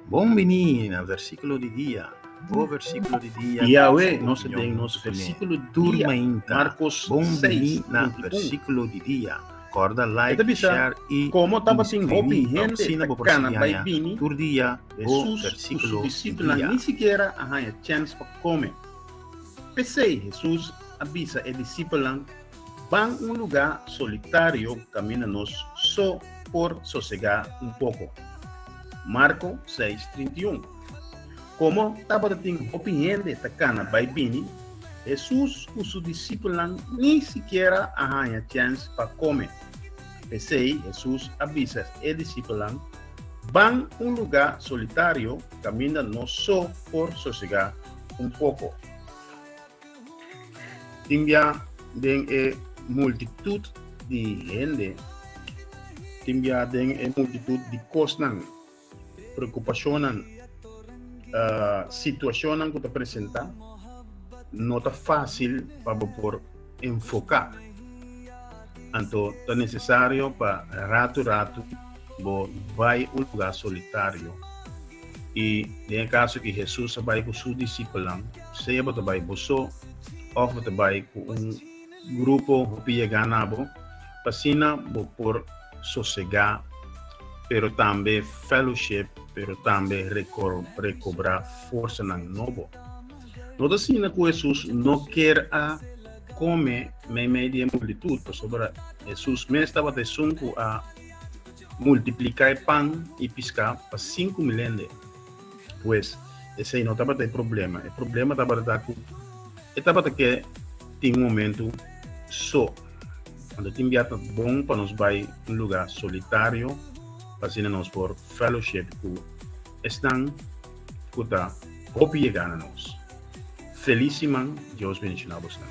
Bon bini na Versíkulo di Dia, bo versíkulo di dia ku Yahweh su nos ta den opinion nos kuné versíkulo di tur dia, mainta. Marcos Bon bini 6, na 31. Versíkulo di Dia. Kòrda E ta like, bisa, share i Komo tabatin hopi inskribí pa hende asina ta bo por kana sigui bai haña bini, tur dia bo Hesus ku su versíkulo di disipelnan dia. ni sikiera a haña chèns pa kome. P'esei Hesus a bisa e disipelnan, Ban un lugá solitario kaminda nos so por sosegá un poko. Marko seis, 31. Komo tabata tin hopi hende ta kana bai bini, Hesus ku su disipelnan ni sikiera a haña chèns pa kome. P'esei Hesus a bisa e disipelnan, Ban un lugá solitario kaminda nos so por sosegá un poko. Tin bia den e multitut di hende, tin bia den e multitut di kosnan, preokupashonnan, situashonnan ku ta presentá, no ta fásil pa bo por enfoká. Anto ta nesesario pa ratu ratu bo bai un lugá solitario. I den e kaso ki Hesus a bai ku su disipelnan, sea bo ta bai bo so òf bo ta bai ku un grupo hopi yegá na bo, pa asina bo por sosegá, pero tambe fellowship, pero tambe rekobrá forsanan nobo. No ta asina ku Hesus no kier a kome meimei di e multitut, pasobra Hesus mes tabata esun ku a Multipliká e pan i piská pa 5000 hende. Pues, esei no tabata e problema. E problema tabata ta ku e tabata ke tin un momentu so. Anto tin bia ta bon pa nos bai un lugá solitario pa asina nos por fellowship ku esnan ku ta hopi yegá na nos. Felis siman, Dios bendishoná bosnan.